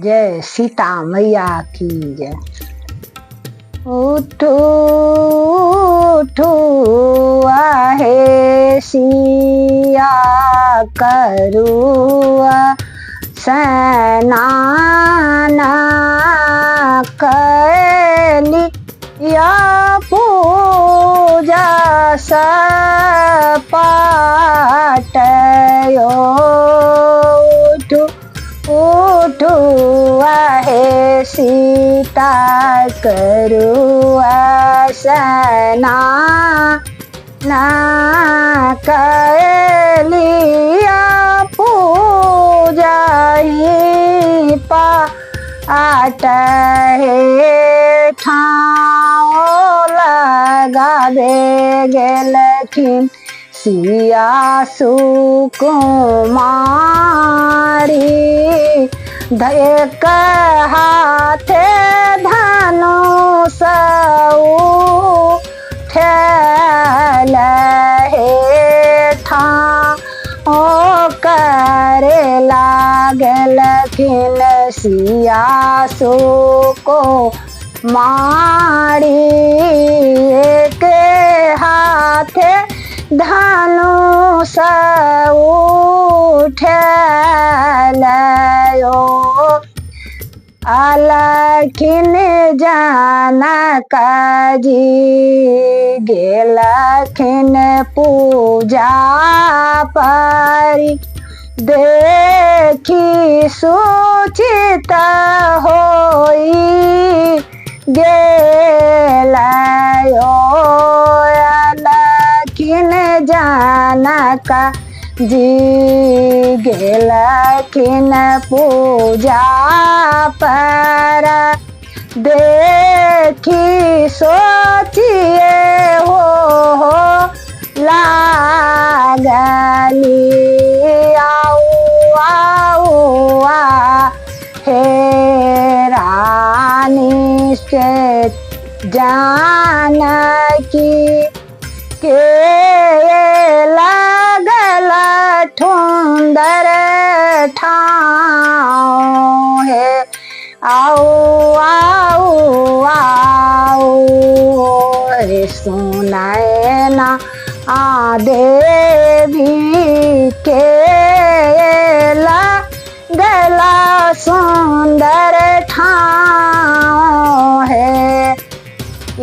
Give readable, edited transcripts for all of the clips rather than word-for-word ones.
जय सीता मैया की जय। उठू उठू आहे सिया करू सनाना कैली या पूजा सपाटयो। उठू उठू आहे सीता करू सना ना कैलिया पूजा ही पाट हे ठाओ लगाबे गेलखिन सिया सुकुमारी। एक हाथे धनुष उठल हे ठाओ करे लागलखिन सिया सुको मारी। एक हाथे धनुष उठल अलखिन जनक जी गेलखिन पूजा परी। देखी सूचित होई गेलयो। अलखिन जनक जी गेलखिन पूजा पर। देखी सोचिए हो लागली आऊ आऊ आ हे रानी से जानकी के लागल ठुंदर ठाँव हे। आओ आओ आओ रे सुनैना आ देवी के लागल सुंदर ठाँव हे।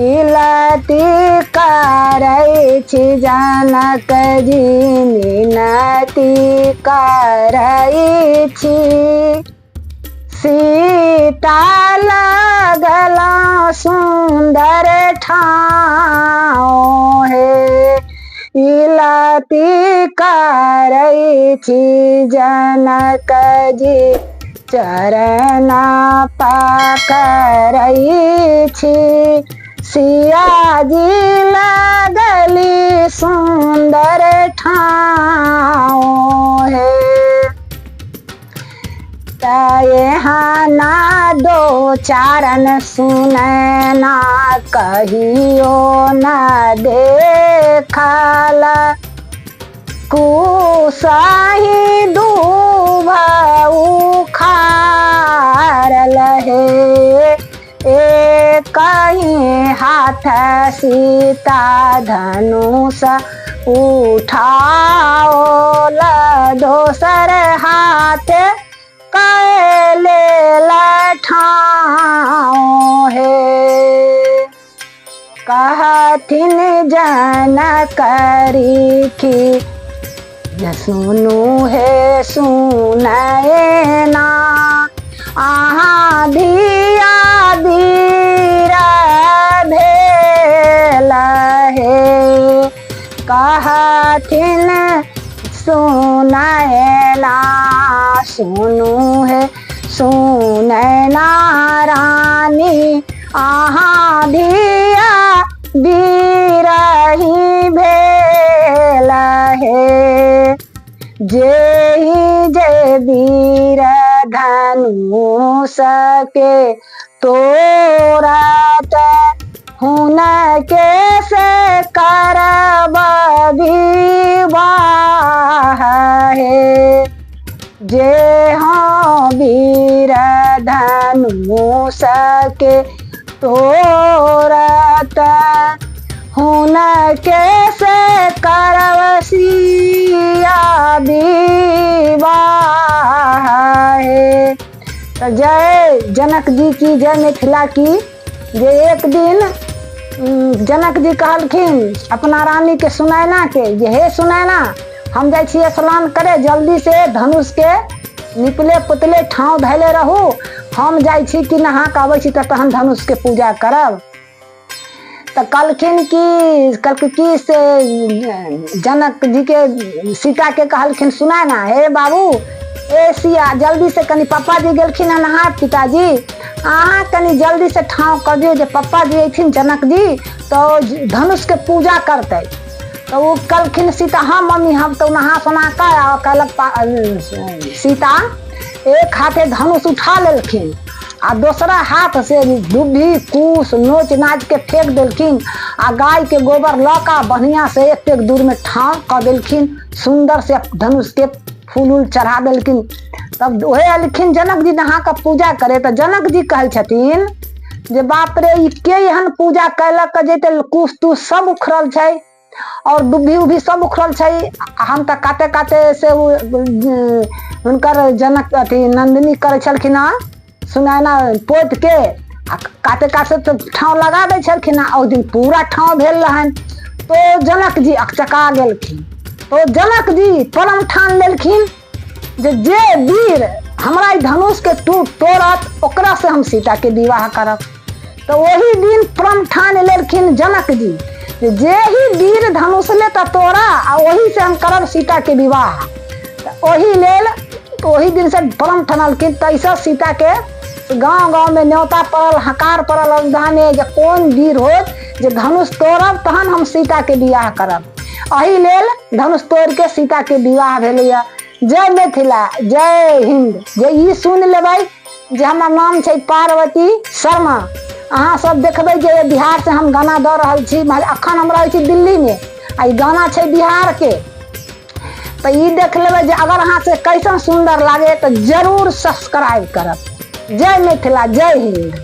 इलती करै छी जनक जी मिनती करै छी। सीता लागल सुंदर ठाँव हे। इलती करै छी जनक जी चरण पकड़ै छी। सिया जी लागली सुंदर ठाँव हे। ना दो चारण सुनैना कहियो न देखल। कुसाही दूभ उखारल हे। एक हाथ सीता धनुष उठाओल दोसर हाथ कैले लठाओ हे। कहथिन जनक रिखी सुनू हे सुनैना अहाँ धिया वीर भेल हे। कहथिन सुनैना सुनू हे सुनैना रानी अहाँ धिया वीरही भेल हे। जेहि जे वीर धनुष के तोरत हुनके से करब विवाह हे। जे हाँ वीर धनुष के तोरत, हुनके से करब सिया विवाह हे। तऽ जय जनक जी की जय, मिथिला की। जे एक दिन जनक जी कहलखिन अपना रानीके सुनैनाके जे हे सुनैना, हम जाइ छियै स्नान करे, जल्दी से धनुषके निपले पुतले ठाँव धैले रहू, हम जाइ छी कि नहा कऽ अबै छी तऽ तहन धनुषके पूजा करब। तऽ कहलखिन कि कहलखिन कि से जनक जीके सीताके कहलखिन सुनैना, हे बाबू ए सिया, जल्दी से कनि पप्पा जी गेलखिन हँ नहा, पिताजी अहाँ कनि जल्दी से ठाँव कऽ दियौ जे पप्पा जी अयथिन जनक जी तऽ धनुषके पूजा करतै। तऽ ओ कहलखिन सीता, हँ मम्मी हम तऽ नहा सोना कऽ आ कहलक सीता एक हाथे धनुष उठा लेलखिन आ दोसरा हाथ से दुब्भी कुश नोच नाच के फेंक देलखिन आ गाय के गोबर लऽ कऽ बढ़िया से एतेक दूर में ठाँव कऽ देलखिन, सुंदर से धनुष के फूल उल चढ़ा देलखिन। तब ओहे एलखिन जनक जी नहा कऽ पूजा करे, तऽ जनक जी कहै छथिन जे बाप रे, ई के एहन पूजा कयलक जे कुश तुश सब उखड़ल छै और दुब्भी उब्भी सब उखड़ल छै। आ हम तऽ काते काते से ओ हुनकर जनक अथी नन्दिनी करै छलखिन हँ सुनैना पोति के आ काते काते तऽ ठाँव लगा दै छलखिन हँ, ओहि दिन पूरा ठाँव भेल रहनि। तो जनक जी अकचका गेलखिन। तो जनक जी परम ठान लेलखिन जे जे वीर हमरा ई धनुषके तोड़त ओकरा से हम सीताके विवाह करब। तऽ ओही दिन प्रण ठान लेलखिन जनक जी जे ही वीर धनुष ले तऽ तोड़ा आ ओही से हम करब सीताके विवाह। तऽ ओही लेल ओही दिन से प्रण ठनलखिन। ताहिसँ सीताके गाँव गाँवमे न्योता पड़ल, हकार पड़ल अयोध्यामे जे कोन वीर होत जे धनुष तोड़ब तहन हम सीताके बियाह करब। एहि लेल धनुष तोड़िके सीताके विवाह भेलैए। जय मिथिला, जय हिन्द। जे ई सुनि लेबै जे हमर नाम छै पार्वती शर्मा, अहाँ सब देखबै जे बिहार से हम गाना दऽ रहल छी। अखन हम रहै छी दिल्लीमे आ ई गाना छै बिहारके। तऽ ई देख लेबै जे अगर अहाँ से कैसन सुन्दर लागे तऽ जरूर सब्सक्राइब करब। जय मिथिला, जय हिन्द।